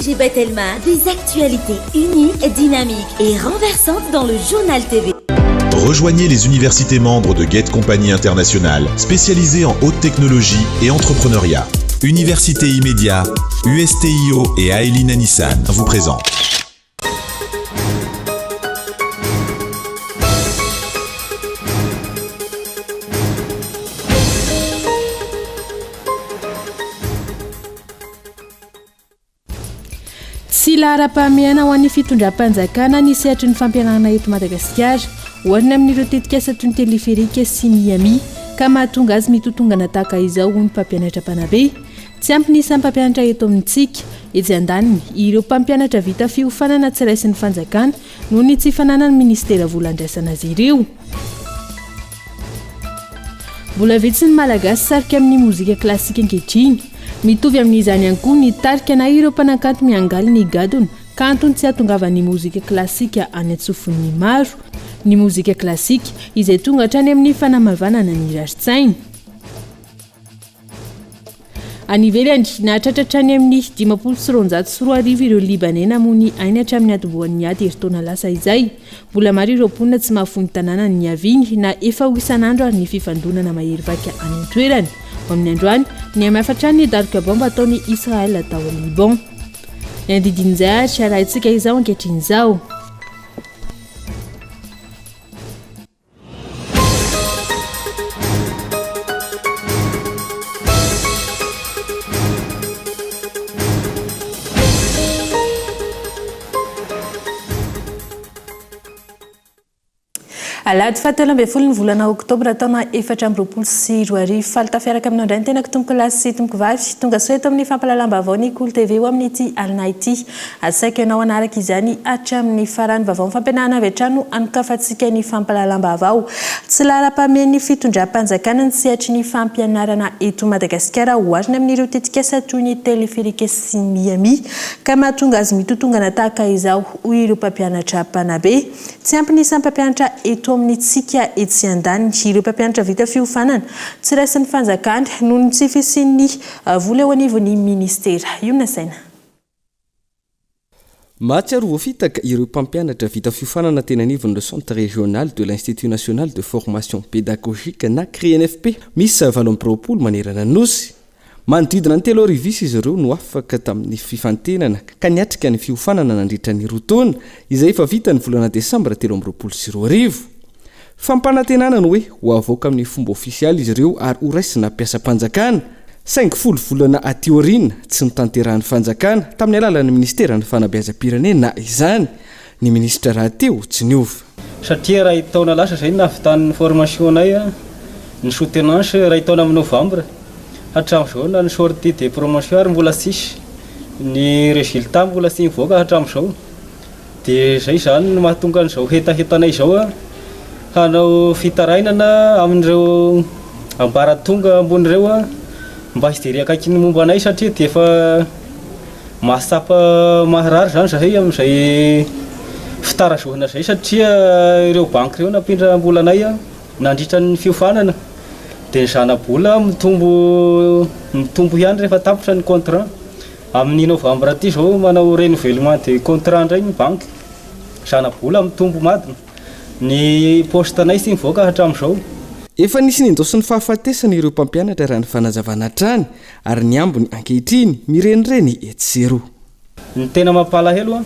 PDG Batelma, des actualités uniques, dynamiques et renversantes dans le Journal TV. Rejoignez les universités membres de Gate Company International, spécialisées en haute technologie et entrepreneuriat. Université Immédiat, USTIO et Aelina Nissan vous présentent. Tsy laharam-pahamehana ho an'ny fitondram-panjakana ny sehatry ny fampianarana eto Madagasikara, oharina amin'ireo tetikasa toy ny teleferika sy Miami, ka mahatonga azy mitotongana tahaka izao, hoy ny mpampianatra mpanabe. Tsy ampy ny isan'ny mpampianatra eto amintsika. Etsy andaniny, ireo mpampianatra vita fiofanana tsy raisin'ny fanjakana noho ny tsy fananan'ny minisitera vola andraisana azy ireo. Mbola vitsy ny Malagasy sarika amin'ny mozika klasika ankehitriny. Mitovy amin'izany ihany koa ny tarika na ireo mpanakanto miangaly ny gadona ka antony tsy hahatongavan'ny mozika klasika any an-tsofin'ny maro. Ny mozika klasika izay tonga hatrany amin'ny fanamavanana ny rarin-tsaina. Any ivelany, nahatratra hatrany amin'ny 2050 ireo Libaney namoy ny ainy hatramin'ny niantombohan'ny ady herintaona lasa izay. Mbola maro ireo mponina tsy mahafoy ny tanànany niaviany na efa ho isan'andro ary ny fifandonana mahery vaika any an-toerana. Ho amin'ny androany, nihamafy hatrany ny daroka baomba ataon'i Israel tao Liban. Ny andidin'izay ary arahintsika izao ankehitriny izao. Alahady fahatelo ambin'ny folo ny volana oktobra taona 2024. Faly tafiaraka aminao indray ny tenako tompokolahy sy tompokovavy. Tonga soa eto amin'ny fampahalalam-baovao ny Kolo TV ho amin'ity alina ity. Asaiko ianao hanaraka izany hatramin'ny farany. Vaovao fampianarana avy hatrany no hanokafantsika ny fampahalalam-baovao. Tsy laharam-pahamehan'ny fitondram-panjakana ny sehatry ny fampianarana eto Madagasikara oharina amin'ireo tetikasa toy ny Teleferika sy Miami ka mahatonga azy mitotongana tahaka izao, hoy ireo mpampianatra mpanabe. Tsy ampy ny isan'ny mpampianatra eto amintsika etsy andaniny. Ireo mpampianatra vita fiofanana tsy raisin'ny fanjakana noho ny tsy fisian'ny vola eo anivon'ny minisitera. Io nasaina. Mahatsiaro voafitaka ireo mpampianatra vita fiofanana teny anivon'ny Centre Régional de l'Institut National de Formation Pédagogique na CRINFP miisa 28 manerana ny Nosy. Manodidina ny 3000 isa izy ireo no afaka tamin'ny fifantenana ka niatrika ny fiofanana nandritra ny roa taona izay efa vita ny volana desambra 2023. Fampanantenana ny hoe ho avoaka amin'ny fomba ofisialy izy ireo ary horaisina mpiasam-panjakana, saingy folo volana aty aoriana, tsy notanterahin'ny fanjakana tamin'ny alalan'ny minisiteran'ny fanabeazam-pirenena izany. Ny minisitra rahateo tsy niova. Satria iray taona lasa izay no nahavitan'ny formation-nay ny soutenance, iray taona amin'ny novambra hatramin'izao na ny sortie de promotion ary mbola tsisy, ny résultat mbola tsy nivoaka hatramin'izao. Dia izay izany no mahatonga an'izao hetahetanay izao hanao fitarainana amin'ireo ambaratonga ambony ireo mba hijery akaiky ny momba anay satria dia efa mahatsapa maharary izany izahay amin'izay fitarazohana izay satria ireo banky ireo nampindram-bola anay nandritra ny fiofanana dia ny zana-bola mitombo mitombo ihany rehefa tapitra ny contrat. Amin'ny novambra aty izao manao renouvellement de contrat indray ny banky, zana-bola mitombo madina, ny poste anay tsy mivoaka hatramin'izao. Efa nisy nindaosin'ny fahafatesana ireo mpampianatra raha ny fanazavana hatrany ary ny ambiny ankehitriny mirenireny etsy sy eroa. Ny tena mampalahelo an,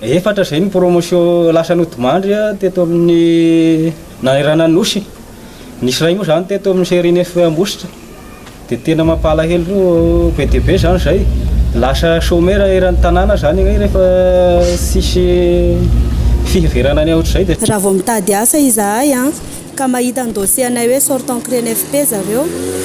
efatra izay ny promotion lasa nodimandry teto amin'ny nanerana ny Nosy, nisy iray moa izany teto amin'ny CRINF Ambositra. Dia tena mampalahelo be dia be zany zay. Lasa chômeur eran'ny tanàna zany ianao rehefa tsisy fiheverana ny ohatr'izay dia. Raha vao mitady asa izahay an, ka mahita ny dossier anay hoe sortant CRENFP zareo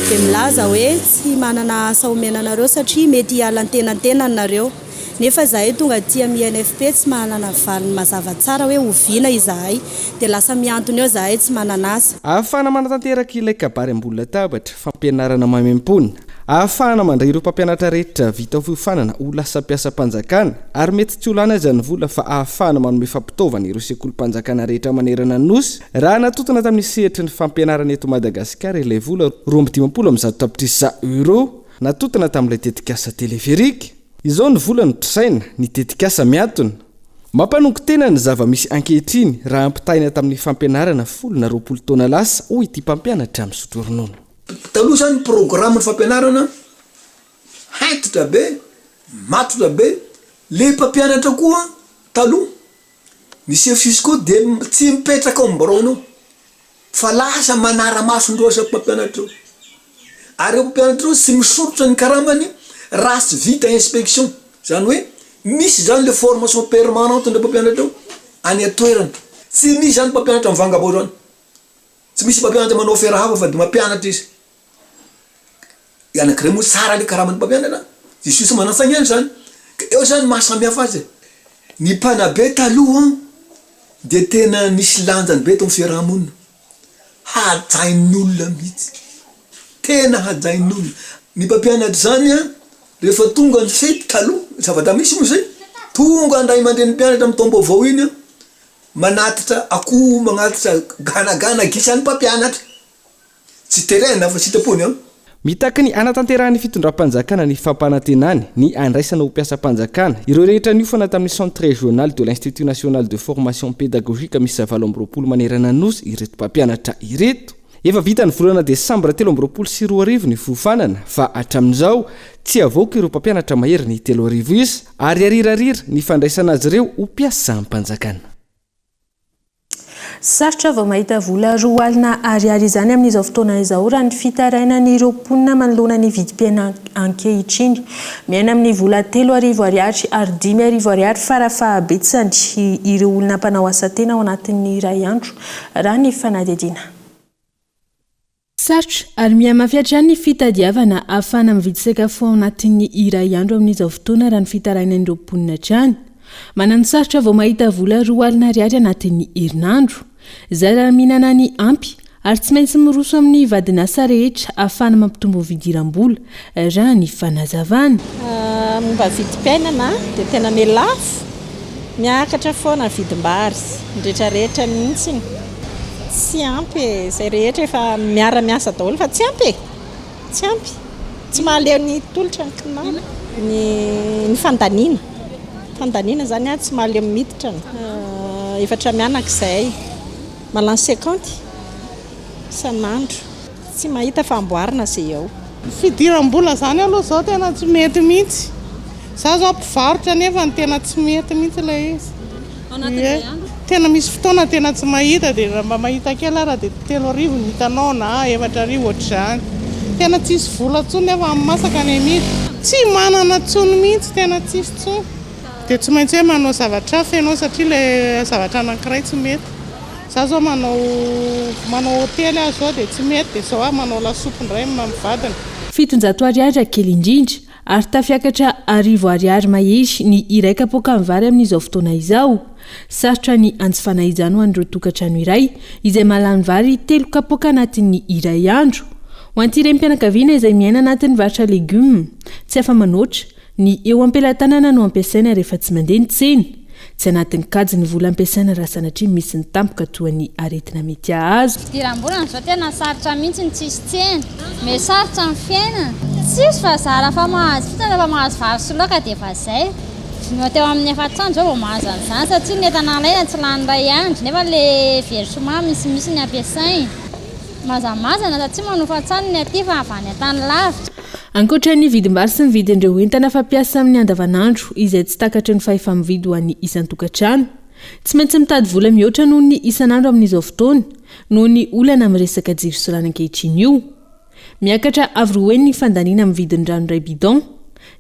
dia milaza hoe tsy manana asa omena anareo satria mety hiala antenantenany nareo. Nefa izahay tonga aty amin'ny INFP tsy manana valiny mazava tsara hoe oviana izahay. Dia lasa mihantona eo izahay tsy manana asa. Ahafahana manatanteraka ilay kabary ambony latabatra, fampianarana maimaimpoana. Ahafahana mandray ireo mpampianatra rehetra vita fiofanana ho lasa mpiasam-panjakana, ary mety tsy ho lany aza ny vola fa ahafahana manome fampitaovana ireo sekolim-panjakana rehetra manerana ny Nosy, raha natontona tamin'ny sehatry ny fampianarana eto Madagasikara ilay vola 152 tapitrisa euros natontona tamin'ilay tetikasa teleferika. Izao ny vola no trosaina, ny tetikasa miatona. Mampanongo tena ny zava-misy ankehitriny raha ampitahaina tamin'ny fampianarana folo na 20 taona lasa, hoy ity mpampianatra misotro ronono. Taloha izany ny programme-n'ny fampianarana hentitra be, matotra be, le mpampianatra koa taloha, ny chef cisco dia tsy mipetraka ao amin'ny biraony ao. Fa lasa manara-maso ndreo asa mpampianatra reo. Ary reo mpampianatra reo tsy misorotra ny karamany raha tsy vita inspection. Zany hoe misy zany le formation permanente ndreo mpampianatra reo any an-toerana. Tsy misy zany mpampianatra mivanga bao zany. Tsy misy mpampianatra manao affaire hafa fa de mampianatra izy. Anakiray moa tsara le karaman'ny mpampianatra, justice manan-tsaina ihany zany. Ka eo zany maha samy hafa azy e. Ny mpanabe taloha dia tena nisy lanjany be teo amin'ny fiaraha-monina. Hajain'ny olona mihitsy. Tena hajain'ny olona. Ny mpampianatra izany an, rehefa tonga ny fety taloha, zavatra misy moa izay, tonga ny ray aman-drenin'ny mpianatra amin'ny taom-baovao iny an, manatitra akoho, manatitra ganagana, gisa ny mpampianatra. Tsy terena fa sitrapony an! Mitaky ny hanatanterahan'ny fitondram-panjakana ny fampanantenany ny handraisana ho mpiasam-panjakana ireo rehetra niofana tamin'ny Centre Régional de l'Institut National de Formation Pédagogique miisa 28 manerana ny Nosy ireto mpampianatra ireto. Efa vita ny volana desambra 2023 ny fiofanana fa hatramin'izao tsy avoaka ireo mpampianatra mahery ny 3000 isa ary arirarira ny fandraisana azy ireo ho mpiasam-panjakana. Sarotra vao mahita vola 20 ariary izany amin'izao fotoana izao raha ny fitarainan'ireo mponina manoloana ny vidim-piainana ankehitriny. Miaina amin'ny vola 3000 ariary ary 5000 ariary farafahabetsany ireo olona mpanao asa tena ao anatin'ny iray andro raha ny fanadihadiana. Sarotra ary mihamafy hatrany ny fitadiavana ahafahana mividy sakafo ao anatin'ny iray andro amin'izao fotoana raha ny fitarainan'ireo mponina hatrany. Mananosarotra vao mahita vola 20 ariary anatin'ny herinandro. Zara mihinana ny ampy ary tsy maintsy miroso amin'ny vadin'asa rehetra ahafahana mampitombo ny fidiram-bola, raha ny fanazavana. Momba ny vidim-piainana dia tena mihalafo, miakatra foana ny vidim-bary, ny rehetrarehetra mihitsy. Tsy ampy e, izay rehetra efa miara miasa daholo fa tsy ampy e, tsy ampy, tsy mahaleo ny tolotra ny kinanjo, ny ny fandaniana, fandaniana izany an tsy mahaleo ny miditra, efatra mianaka izahay, mahalany cinquante isan'andro, tsy mahita fa amboarina izay eo. Fidiram-bola izany aloha izao tena tsy mety mihitsy. Za zao mpivarotra nefa tena tsy mety mihitsy ilay izy. Ie. Tena misy fotoana tena tsy mahita dia raha mba mahita kely ara dia 3000 no hitanao na 4000 ohatr'izany. Tena tsisy vola intsony nefa amin'ny masaka ny amidy. Tsy manana intsony mihitsy, tena tsisy intsony. Dia tsy maintsy hoe manao zavatra hafa ianao satria ilay zavatra anankiray tsy mety. Za zao manao manao hotely aho zao dia tsy mety dia zao aho manao lasopy indray amin'ny vadiny. 700 ariary raha kely indrindra ary tafiakatra 1000 ariary mahery ny iray kapoakan'ny vary amin'izao fotoana izao. Sarotra ny hanjifana izany ho an'ireo tokantrano iray izay mahalany vary telo kapoaka anatin'ny iray andro. Ho an'ity renim-pianakaviana izay miaina anatin'ny varotra legioma, tsy afa-manoatra, Ny eo am-pelatanana no ampiasaina rehefa tsy mandeha ny tsena. Tsy anatin'ny kajy ny vola ampiasaina raha sanatria misy ny tampoka toa ny aretina mety hahazo. Fidiram-bola amin'izao tena sarotra mihitsy ny tsisy tsena. Miha sarotra ny fiainana. Tsisy fa zara fa mahazo fotsiny rehefa mahazo vary sy laoka dia efa izay. Ny teo amin'ny efatr'andro izao vao mahazo an'izany satria ny entana alaina tsy lany iray andro nefa ilay versement misimisy ny ampiasaina. Mazamazana satria manofa trano ny aty fa avy any an-tany lavitra. Ankoatra ny vidim-bary sy ny vidin'ireo entana fampiasa amin'ny andavanandro izay tsy takatry ny fahefa-mividy ho an'ny isan-tokantrano. Tsy maintsy mitady vola mihoatra noho ny isan'andro amin'izao fotoana noho ny olana amin'ny resaka jiro sy rano ankehitriny io. Miakatra avo roa heny ny fandaniana amin'ny vidin'ny rano iray bidon.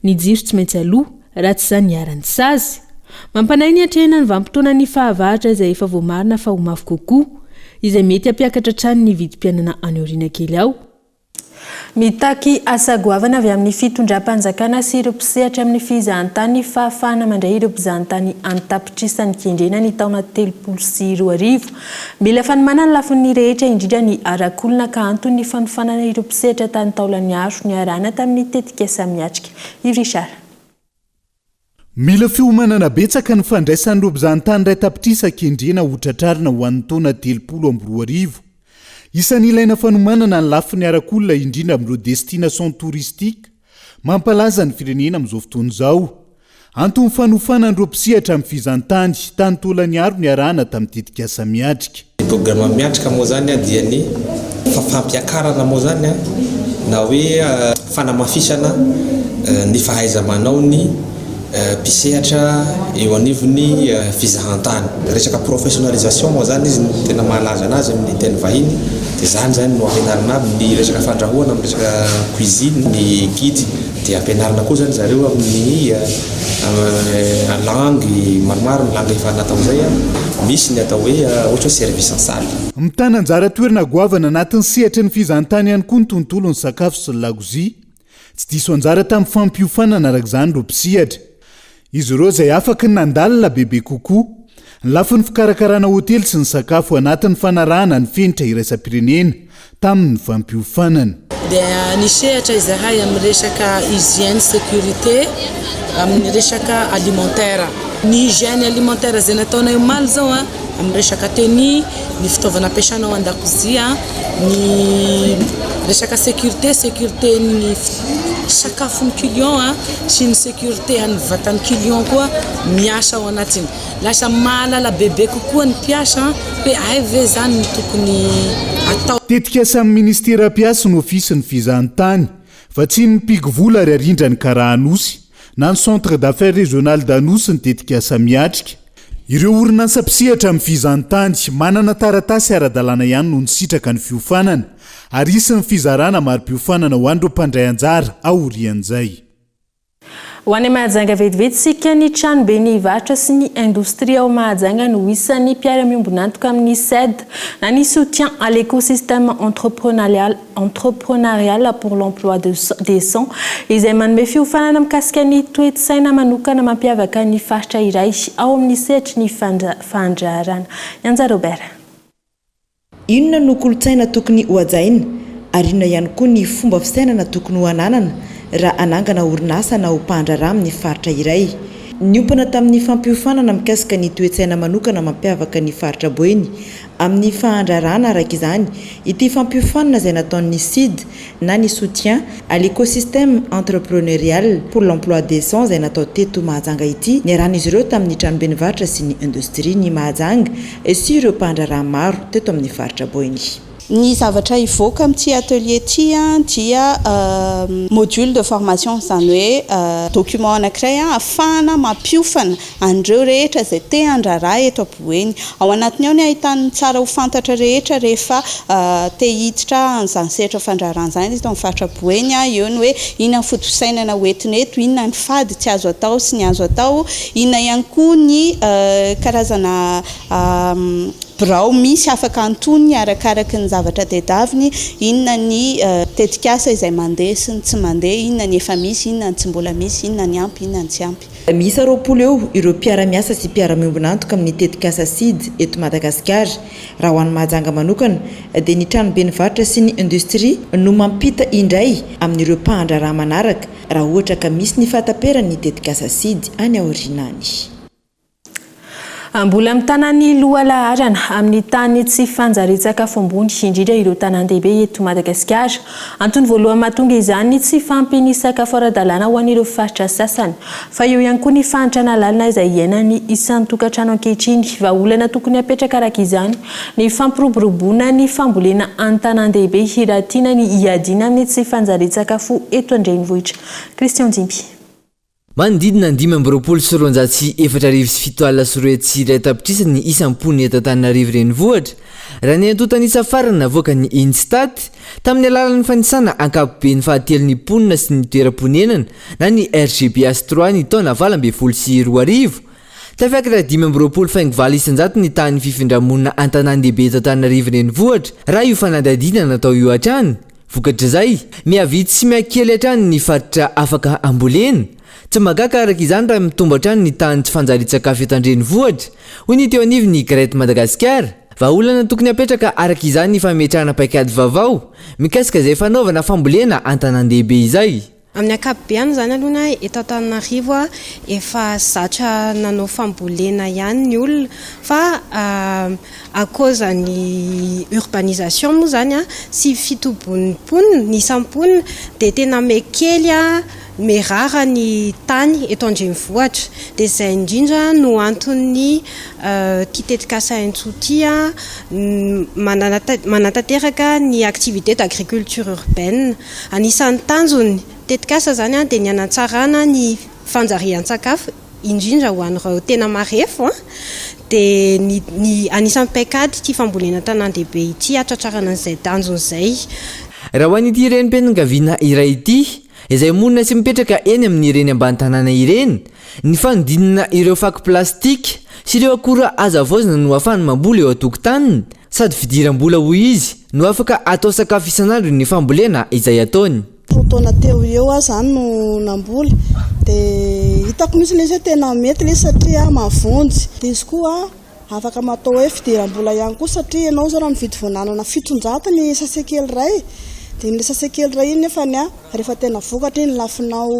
Ny jiro tsy maintsy aloa, raha tsy izany iharan'ny sazy. Mampanahy ny hatrehina ny vanim-potoanan'ny fahavaratra izay efa voamarina fa ho mafy kokoa, izay mety hampiakatra hatrany ny vidim-piainana any aoriana kely ao. Mitaky asa goavana avy amin'ny fitondram-panjakana sy ireo mpisehatra amin'ny fizahantany ny fahafahana mandray ireo mpizahantany an-tapitrisany kendrena ny taona 2030. Mila fanomanana ny lafiny rehetra indrindra ny arak'olona ka anton'ny fanofanana ireo mpisehatra tany Taolagnaro niarahana tamin'ny tetikasa miatrika. Yves Richard. Mila fiomanana betsaka ny fandraisan'ireo mpizahantany 1 tapitrisa kendrena ho tratrarina ho an'ny taona 2030. Isan'ny ilaina fanomanana ny lafiny arak'olona indrindra amin'ireo destination touristique. mampalaza ny firenena amin'izao fotoana izao. Anton'ny fanofanana ireo mpisehatra amin'ny fizahantany tany Tolagnaro niarahana tamin'ny tetikasa Miatrika. Ny programa Miatrika moa izany dia ny fampiakarana moa izany na hoe fanamafisana ny fahaiza-manao ny mpisehatra eo anivon'ny fizahantany. Resaka professionnalisation moa izany izy no tena mahalaza anazy amin'ny teny vahiny dia izany izany no ampianarina aby ny resaka fandrahoana amin'ny resaka cuisine, ny guide dia ampianarina koa izany zareo amin'ny langue maromaro ny langue efa natao izay, misy ny atao hoe ohatra hoe service en salle. Mitana anjara toerana goavana anatin'ny sehatry ny fizahantany ihany koa ny tontolon'ny sakafo sy ny lakozia. Tsy diso anjara tamin'ny fampiofanana araka izany ireo mpisehatra. Izy ireo izay afaka nandalina bebe kokoa ny lafiny fikarakarana hotely sy ny sakafo anatin'ny fanarahana ny fenitra iraisam-pirenena tamin'ny fampiofanana. Dia nisehatra izahay amin'ny resaka hygiène sécurité amin'ny resaka alimentaire. Ny hygiène alimentaire izay nataonay omaly izao amin'ny resaka tenue, ny fitaovana ampiasana ao an-dakozia, ny resaka sécurité, sécurité ny sakafon'ny client sy ny sécurité an'ny vatan'ny client koa miasa ao anatiny. Lasa mahalala bebe kokoa ny mpiasa hoe hay ve zany no tokony atao. Tetikasan'ny Ministera mpiasy ny Ofisin'ny fizahantany, vatsian'ny Mpigo vola ary arindra ny Kara Anosy, na ny Centre d'affaires régional d'Anosy ny tetikasa miatrika. Ireo orinasa mpisehatra amin'ny fizahantany manana taratasy ara-dalàna ihany no nisitraka ny fiofanana, ary hisy ny fizarana mari-piofanana ho an'ireo mpandray anjara aorian'izay. Ho any Mahajanga vetivety isika, ny tranoben'ny varotra sy ny indostria ao Mahajanga no isan'ny mpiara-miombon'antoka amin'ny SED na ny Soutien à l'écosystème entrepreneurial entrepreneurial pour l'emploi décent izay manome fiofanana mikasika ny toe-tsaina manokana mampiavaka ny faritra iray ao amin'ny sehatry ny fandraharahana. Nyanja Robert. Inona no kolontsaina tokony hohajaina ary inona ihany koa ny fomba fisainana tokony ho ananana raha hanangana orinasa na ho mpandraharaha amin'ny faritra iray? Niompana tamin'ny fampiofanana mikasika ny toe-tsaina manokana mampiavaka ny faritra Boeny Amin'ny fahandrarana araka izany, ity fampiofanana izay nataon'ny Seed na ny Soutien à l'écosystème entrepreneurial pour l'emploi décent izay natao teto Mahajanga ity, niarahan'izy ireo tamin'ny Tranoben'ny Varotra sy ny Indostria ny Mahajanga sy ireo mpandraharaha maro teto amin'ny faritra Boeny. Ny zavatra hivoaka amin'ity atelier ity dia module de formation, izany hoe document anankiray ahafahana mampiofana an'ireo rehetra izay te handraharaha eto Boeny. Ao anatiny ao ny ahitany ny tsara ho fantatra rehetra rehefa te hiditra an'izany sehatra fandraharahana izany eto amin'ny faritra Boeny. Eo ny hoe inona ny foto-pisainana ho entina eto, inona ny fady tsy azo atao sy ny azo atao, inona ihany koa ny karazana birao misy afaka antonony arakaraky ny zavatra tedaviny, inona ny tetikasa izay mandeha sy ny tsy mandeha, inona ny efa misy, inona ny tsy mbola misy, inona ny ampy, inona ny tsy ampy. Miisa 20 eo ireo mpiara-miasa sy mpiara-miombon'antoka amin'ny tetikasa Seed eto Madagasikara. Raha ho an'i Mahajanga manokana dia ny Tranoben'ny Varotra sy ny Indostria no mampita indray amin'ireo mpahandraharaha manaraka raha ohatra ka misy ny fahataperan'ny tetikasa Seed any aoriana any. Mbola mitana ny lohalaharana amin'ny tany tsy fanjarian-tsakafo ambony indrindra ireo tanàn-dehibe eto Madagasikara. Antony voalohany mahatonga izany ny tsy fahampian'ny sakafo ara-dalàna ho an'ireo faritra sasany. Fa eo ihany koa ny fahantrana lalina izay iainan'ny isan-tokantrano ankehitriny. Vahaolana tokony hapetraka araka izany ny fampiroboroboana ny fambolena an-tanàn-dehibe raha tiana ny hiadiana amin'ny tsy fanjarian-tsakafo eto an-drenivohitra. Christian Jimby. Manodidina ny 225 270 tapitrisa ny isan'ny mponina eto Antananarivo Renivohitra, raha ny antontan'isa farany navoakan'ny Instat, tamin'ny alalan'ny fanisana ankapobeny fahatelo ny mponina sy ny toeram-ponenana na ny RGBH trois ny taona 2018. Tafiakatra 25 faingo valo isan-jato ny tahan'ny fifindra-monina an-tanàn-dehibe eto Antananarivo Renivohitra, raha io fanadihadiana natao io hatrany. Vokatr'izay, mihavitsy sy mihakely hatrany ny faritra afaka ambolena. Tsy mahagaga araka izany raha mitombo hatrany ny tahan'ny tsy fanjarian-tsakafo eto an-drenivohitra, hoy ny teo anivon'ny Gret Madagasikara. Vahaolana tokony hapetraka araka izany ny fametrahana paikady vaovao mikasika izay fanaovana fambolena an-tanàn-dehibe izay. Amin'ny ankapobeany izany aloha na eto Antananarivo efa zatra nanao fambolena ihany ny olona fa à cause ny urbanisation moa izany sy fitoboan'ny mponina, ny isan'ny mponina dia tena mihakely. Miha-rara ny tany eto an-drenivohitra. Dia izay indrindra no anton'ny ity tetikasa Aintsoa ity manatanteraka ny activité d'agriculture urbaine. Anisan'ny tanjon'ny tetikasa izany dia ny hanatsarana ny fanjarian-tsakafo indrindra ho an'ireo tena marefo dia ny ny anisan'ny paikady ity fambolena an-tanàn-dehibe ity hatratrarana an'izay tanjona izay. Raha ho an'ity renim-pianakaviana iray ity, izay monina sy mipetraka eny amin'ireny ambany tanàna ireny, ny fanodinana ireo fako plastika sy ireo akora azo havaozina no ahafahany mamboly eo an-tokotaniny, sady fidiram-bola hoy izy no afaka atao sakafo isan'andro ny fambolena izay ataony. Roa taona teo ho eo aho izany no namboly dia hitako mihitsy ilay izy hoe tena mety ilay izy satria mahavonjy. Dia izy koa afaka atao hoe fidiram-bola ihany koa satria ianao izao raha mividy voan'anana 700 ny sachet kely iray dia iny sachet kely iray iny nefany rehefa tena vokatra iny lafonao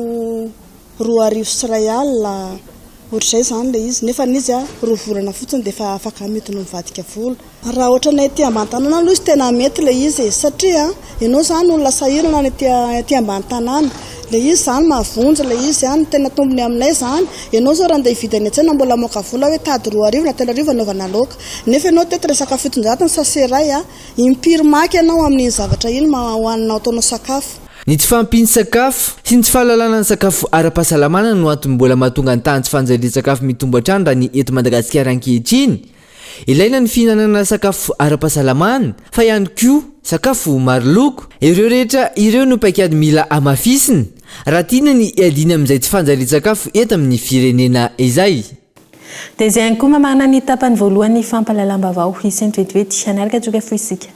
2100. Ohatr'izay izany ilay izy, nefa izy roa volana fotsiny dia efa afaka amidiny mivadika vola. Raha ohatranay aty ambany tanàna aloha izy tena mety ilay izy e, satria ianao izany olona sahirana any aty aty ambany tanàna, ilay izy izany mahavonjy ilay izy an, ny tena tombony aminay izany, ianao izao raha andeha hividy any an-tsena mbola hamoaka vola hoe tady 2000 na 3000 anaovana laoka, nefa ianao teto resaka 700 ny sachet iray an, impiry maka ianao amin'iny zavatra iny ma hohaninao ataonao sakafo. Ny tsy fahampian'ny sakafo sy ny tsy fahalalana ny sakafo ara-pahasalamana no antony mbola mahatonga ny tahan'ny tsy fanjarian-tsakafo mitombo hatrany raha ny eto Madagasikara ankehitriny. Ilaina ny fihinanana sakafo ara-pahasalamana fa ihany koa sakafo maro loko. Ireo rehetra ireo no paikady mila hamafisina raha tiana ny hiadiana amin'izay tsy fanjarian-tsakafo eto amin'ny firenena izay. Dia izay ihany koa mamarana ny tapany voalohan'ny fampahalalam-baovao. Hisento vetivety hanaraka tsoka fohy isika.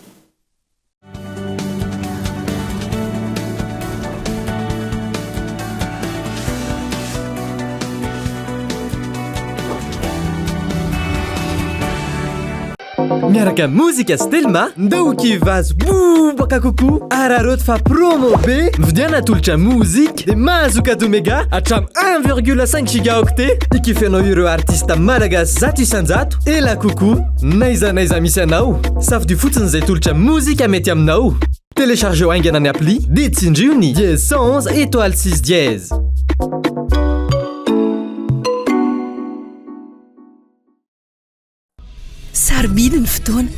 Miaraka mozika sy Telma, ndao kivazo bobaka kokoa. Araraoty fa promo be. Mividiana tolotra mozika dia mahazo cadeau mega hatramin'ny 1,5 gigaoctet. Ikifenao ireo artista malagasy 100%, ela kokoa. N'aiza n'aiza misy anao. Safidio fotsiny izay tolotra mozika mety aminao. Téléchargeo haingana ny appli dia tsindrio ny dièse 111 étoile 6 dièse. Sarobidy ny fotoana,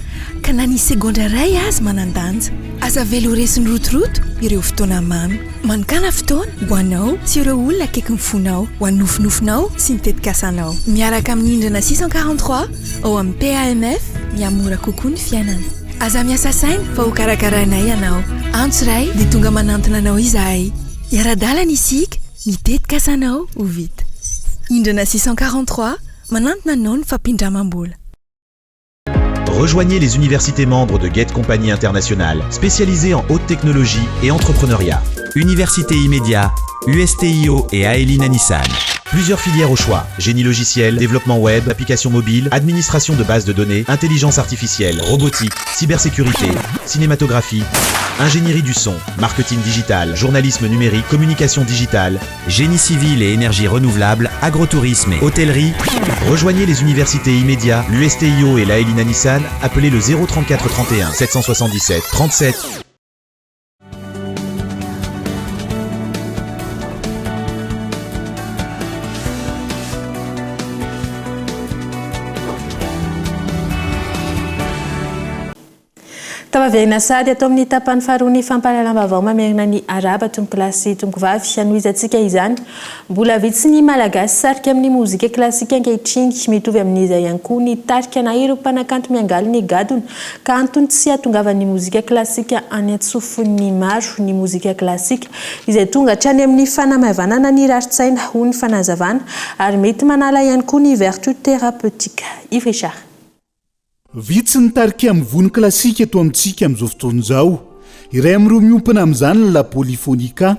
ka na ny segondra iray aza manan-danja. Aza avela ho resin'ny rotoroto ireo fotoana mamy. Manokàna fotoana ho anao sy ireo olona akaikin'ny fonao, ho an'ny nofinofinao sy ny tetikasanao. Miaraka amin'ny Indrana 643 ao amin'ny PAMF, mihamora kokoa ny fiainana. Aza miasa saina fa hokarakarainay ianao. Antso iray dia tonga manantona anao izahay. Hiara-dalana isika, ny tetikasanao ho vita. Indrana 643. Manantona anao ny fampindramam-bola. Rejoignez les universités membres de Get Company International, spécialisées en haute technologie et entrepreneuriat. Université Immédiat, USTIO et Aelina Nissan. Plusieurs filières au choix. Génie logiciel, développement web, applications mobiles, administration de bases de données, intelligence artificielle, robotique, cybersécurité, cinématographie, ingénierie du son, marketing digital, journalisme numérique, communication digitale, génie civil et énergie renouvelable, agrotourisme et hôtellerie. Rejoignez les universités immédiats, l'USTIO et la Elina Nissan, appelez le 034 31 777 37. Tafaverina sahady ato amin'ny tapany faharoa ny fampahalalam-baovao mamerina ny arahaba tompokolahy sy tompokovavy. Hanohizantsika izany. Mbola vitsy ny Malagasy sarika amin'ny mozika klasika ankehitriny. Mitovy amin'izay ihany koa ny tarika na ireo mpanakanto miangaly ny gadona ka antony tsy hahatongavan'ny mozika klasika any an-tsofin'ny maro ny mozika klasika izay tonga hatrany amin'ny fanamaivanana ny rarin-tsaina hoy ny fanazavana ary mety manala ihany koa ny vertu thérapeutique. Yves Richard. Vitsy ny tarika mivoy ny klasika eto amintsika amin'izao fotoana izao. Iray amin'ireo miompana amin'izany ny La Polyphonica.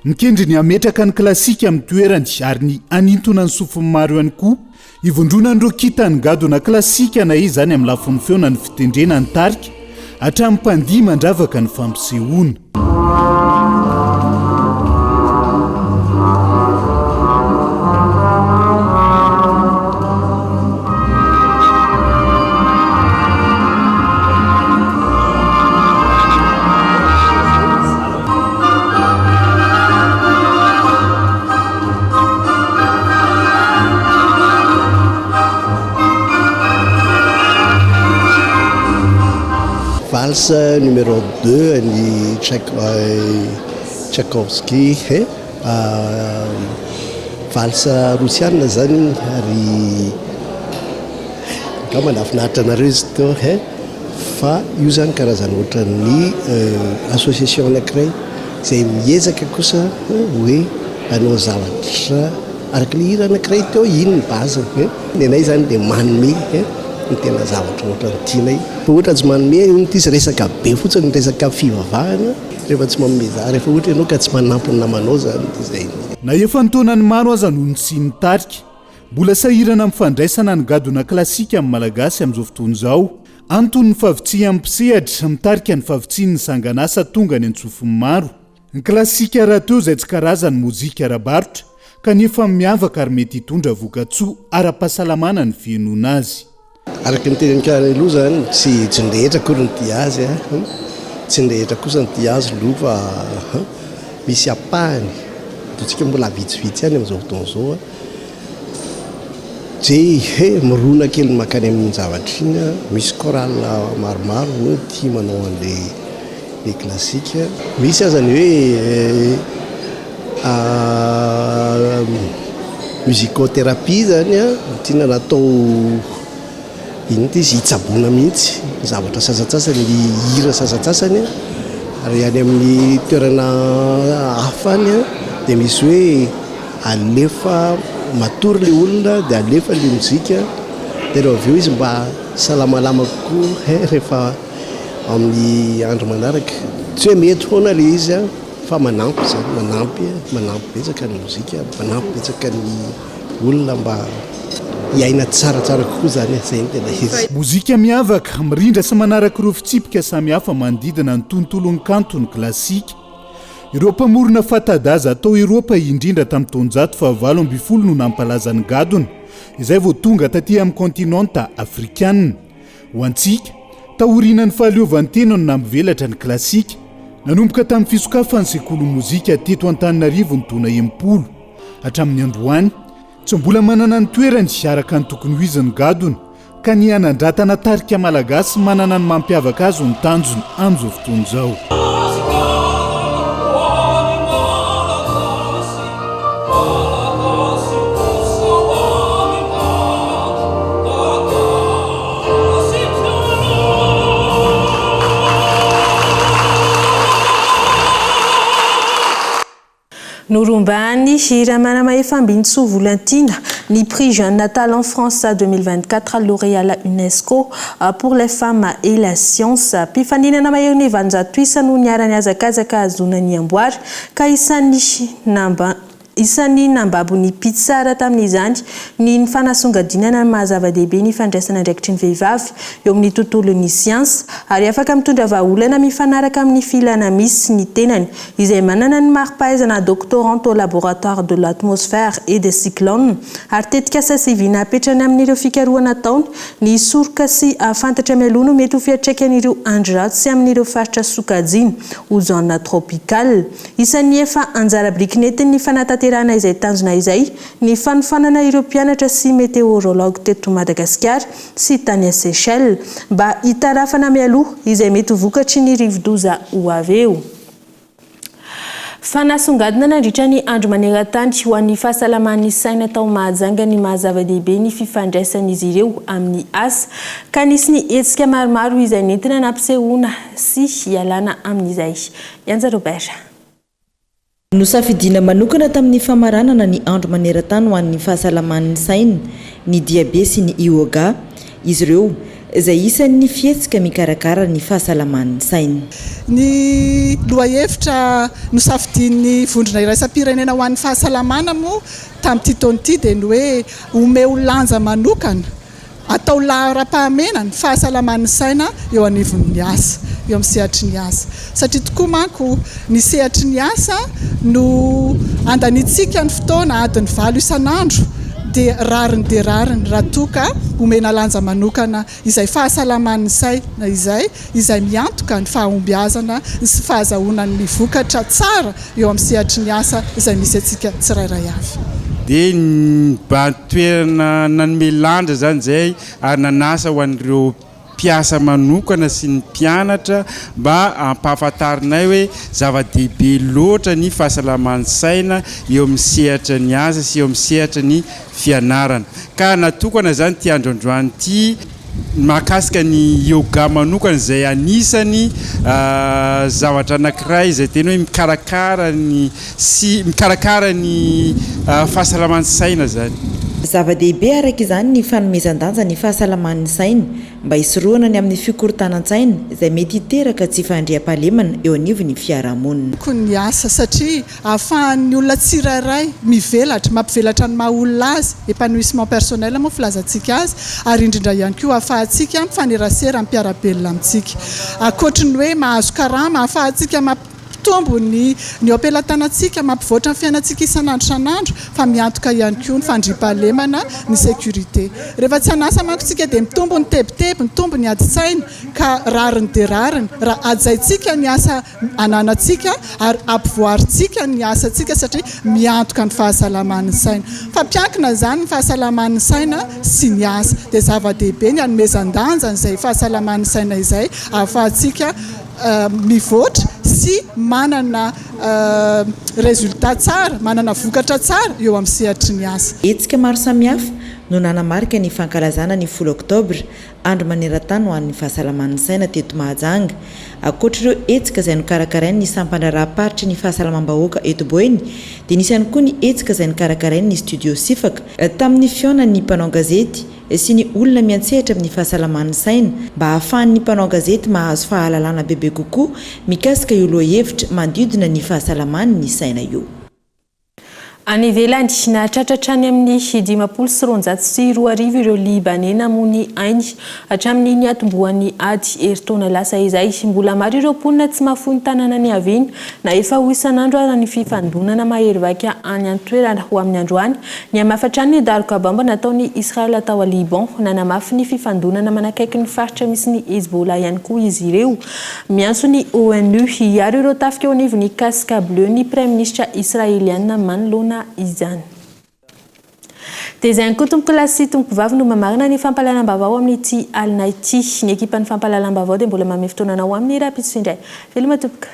Mikendry ny hametraka ny klasika amin'ny toerany ary ny hanintona ny sofin'ny maro ihany koa. Ivondronan'ireo kintan'ny gadona klasika na izany amin'ny lafiny feo na ny fitendrena ny tarika, hatramin'ny mpandihy mandravaka ny fampisehoana. Valse numéro deux an'i Tchaïkovski he, valse rosiana zany iny ary angamba nahafinaritra anareo izy teo he, fa io zany karazana ohatran'ny association anankiray izay miezaka kosa hoe hanao zavatra araka ilay hira anankiray teo, iny ny base-ny he. Ny anay izany dia manome ny tena zavatra ohatran'ny tianay. Fa ohatra tsy manome, iny ity izy resaka be fotsiny, resaka fivavahana, rehefa tsy manome za, rehefa ohatra ianao ka tsy manampy ny namanao izany dia izay. Na efa an-taonany maro aza no nisian'ny tarika, mbola sahirana amin'ny fandraisana ny gadona klasika amin'ny Malagasy amin'izao fotoana izao. Antony ny fahavitsian'ny mpisehatra, mitarika ny fahavitsian'ny sangan'asa tonga any an-tsofin'ny maro. Ny klasika rahateo izay tsy karazan'ny mozika ara-barotra kanefa miavaka ary mety hitondra vokatsoa ara-pahasalamana ny fihenoana azy. Araka ny tenin'i Karelo izany, tsy tsy ny rehetra akory no tia azy an! Tsy ny rehetra kosa no tia azy aloha fa misy ampahany, ataontsika mbola vitsivitsy ihany amin'izao fotoana izao an, izay he mirona kely mankany amin'iny zavatra iny an, misy chorale maromaro moa tia manao an'ilay ny classique. Misy aza ny hoe musicothérapie zany an, tiana natao inona ity izy hitsaboana mihitsy ny zavatra sasantsasany, ny hira sasantsasany an, ary any amin'ny toerana hafa any an dia misy hoe alefa matory ilay olona dia alefa ilay mozika dia rehefa avy eo izy mba salamalama kokoa rehefa Amin'ny andro manaraka. Tsy hoe mety foana ilay izy an, fa manampy izany, manampy, manampy betsaka ny mozika, manampy betsaka ny olona mba hiaina tsaratsara kokoa izany e, izay no tena izy. Mozika miavaka, mirindra sy manaraka ireo fitsipika samihafa manodidina ny tontolon'ny kanto ny klasika. Ireo mpamorona fanta-daza tao Eropa indrindra tamin'ny taonjato faha-18 no nampalaza ny gadona, izay vao tonga taty amin'ny kontinanta afrikana. Ho antsika, taorianan'ny fahaleovantena no nampivelatra ny klasika. Nanomboka tamin'ny fisokafan'ny sekoly mozika teto Antananarivo ny taona 60 hatramin'ny androany. Tsy mbola manana ny toerany araka ny tokony ho izy ny gadona, ka ny hanandratana tarika malagasy manana ny mampiavaka azy no tanjona amin'izao fotoana izao. Norombahan'ny Ramanamahefa Ambinintsoa Volantiana ny Prix Jeune Talent France 2024 L'Oréal Unesco pour les femmes et la science. Mpifaninana maherin'ny 800 isa no niara-nihazakazaka hahazoana ny amboara ka isan'ny namba Isan'ny nambabo ny mpitsara tamin'izany ny ny fanasongadinana ny maha zava-dehibe ny fandraisana andraikitry ny vehivavy eo amin'ny tontolon'ny siansa ary afaka mitondra vahaolana mifanaraka amin'ny filana misy ny tenany izay manana ny mari-pahaizana doctorante au laboratoire de l'atmosphère et des cyclones ary tetikasa sy vina apetrany amin'ireo fikarohana ataony ny hisoroka sy hahafantatra mialoha no mety ho fiantraikan'ireo andro ratsy amin'ireo faritra sokajiana ho zone tropicale. Isan'ny efa anjara biriky nentin'ny fanatanterahana izay tanjona izay ny fanofanana ireo mpianatra sy météorologue teto Madagasikara sy tany Seychelles mba hitarafana mialoha izay mety ho vokatry ny rivodoza ho avy eo. Fanasongadina nandritra ny andro maneran-tany ho an'ny fahasalaman'ny saina tao Mahajanga ny maha zava-dehibe ny fifandraisan'izy ireo amin'ny asa ka nisy ny hetsika maromaro izay nentina nampisehoana sy hialana amin'izay. Ianja Robert. Nosafidiana manokana tamin'ny famaranana ny Andro maneran-tany ho an'ny fahasalaman'ny saina, ny diabe sy ny yoga, izy ireo, izay isan'ny fihetsika mikarakara ny fahasalaman'ny saina. Ny lohahevitra nosafidian'ny Vondrona iraisam-pirenena ho an'ny fahasalamana moa tamin'ity taona ity dia ny hoe omeo lanja manokana Atao laharam-pahamehana ny fahasalaman'ny saina eo anivon'ny asa, eo amin'ny sehatry ny asa. Satria tokoa manko ny sehatry ny asa no andaniantsika ny fotoana adiny valo isan'andro dia rariny dia rariny raha toa ka omena lanja manokana izay fahasalaman'ny saina izay, izay miantoka ny fahombiazana sy fahazahoana ny vokatra tsara eo amin'ny sehatry ny asa izay misy antsika tsirairay avy. Dia nibahan-toerana nanome lanja izany izay ary nanasa ho an'ireo mpiasa manokana sy ny mpianatra mba hampahafantarinay hoe zava-dehibe loatra ny fahasalaman'ny saina eo amin'ny sehatra ny asa sy eo amin'ny sehatra ny fianarana. Ka natokana izany ity andro androany ity mahakasika ny yoga manokana izay anisany zavatra anankiray izay tena hoe mikarakara ny sy mikarakara ny fahasalaman'ny saina izany. Zava-dehibe araka izany ny fanomezan-danja ny fahasalaman'ny saina mba hisorohana ny amin'ny fikorontanan-tsaina izay mety hiteraka tsy fahandriampahalemana eo anivon'ny fiarahamonina. Tokony ny asa satria ahafahan'ny olona tsirairay mivelatra, mampivelatra ny maha olona azy, épanouissement personnel moa filazantsika azy, ary indrindra ihany koa ahafahantsika mifanerasera amin'ny mpiara-belona amintsika. Ankoatry ny hoe mahazo karama, ahafahantsika mampitombo ny ny eo am-pelatanantsika, mampivoatra ny fiainantsika isan'andro isan'andro, fa miantoka ihany koa ny fandriampahalemana, ny sécurité. Rehefa tsy an'asa manko tsika dia mitombo ny tebiteby, mitombo ny adin-tsaina, ka rariny dia rariny raha hajaintsika ny asa ananantsika ary ampivoarintsika ny asantsika satria miantoka ny fahasalaman'ny saina. Fampiankina izany ny fahasalaman'ny saina sy ny asa. Dia zava-dehibe ny hanomezan-danja an'izay fahasalaman'ny saina izay ahafahantsika mivoatra sy manana résultat tsara, manana vokatra tsara eo amin'ny sehatry ny asa. Hetsika maro samihafa no nanamarika ny fankalazana ny folo oktobra Andro maneran-tany ho an'ny fahasalaman'ny saina teto Mahajanga. Ankoatra ireo hetsika izay nokarakarain'ny sampan-draharaham-paritry ny fahasalamam-bahoaka eto Boeny dia nisy ihany koa ny hetsika izay nokarakarain'ny Studio Sifaka tamin'ny fihaonan'ny mpanao gazety sy ny olona miantsehatra amin'ny fahasalaman'ny saina mba hahafahan'ny mpanao gazety mahazo fahalalana bebe kokoa mikasika io lohahevitra manodidina ny fahasalaman'ny saina io. Any ivelany, nahatratra hatrany amin'ny 2050 ireo Libaney namoy ny ainy hatramin'ny niatombohan'ny ady herintaona lasa izay. Mbola maro ireo mponina tsy mahafoy ny tanàna niaviany na efa ho isan'andro aza ny fifandonana mahery vaika any an-toerana. Ho amin'ny androany, nihamafy hatrany ny daroka baomba nataon'i Israel tao Liban. Nanamafy ny fifandonana manakaiky ny faritra misy ny Hezbollah ihany koa izy ireo. Miantso ny ONU hiaro ireo tafika eo anivon'ny Casques Bleus ny Praiminisitra Israeliana manoloana izany. Dia izay ihany koa tompokolahy sy tompokovavy no mamarana ny fampahalalam-baovao amin'ity alina ity. Ny ekipan'ny fampahalalam-baovao dia mbola manome fotoana anao amin'ny rahampitso indray. Veloma tompoko.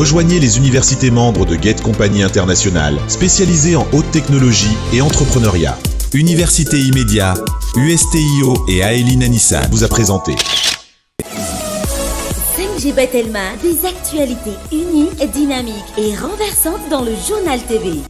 Rejoignez les universités membres de Gate Company International, spécialisées en haute technologie et entrepreneuriat. Université Immédiat, USTIO et Aelina Nissan vous a présenté. 5G Batelma, des actualités uniques, dynamiques et renversantes dans le journal TV.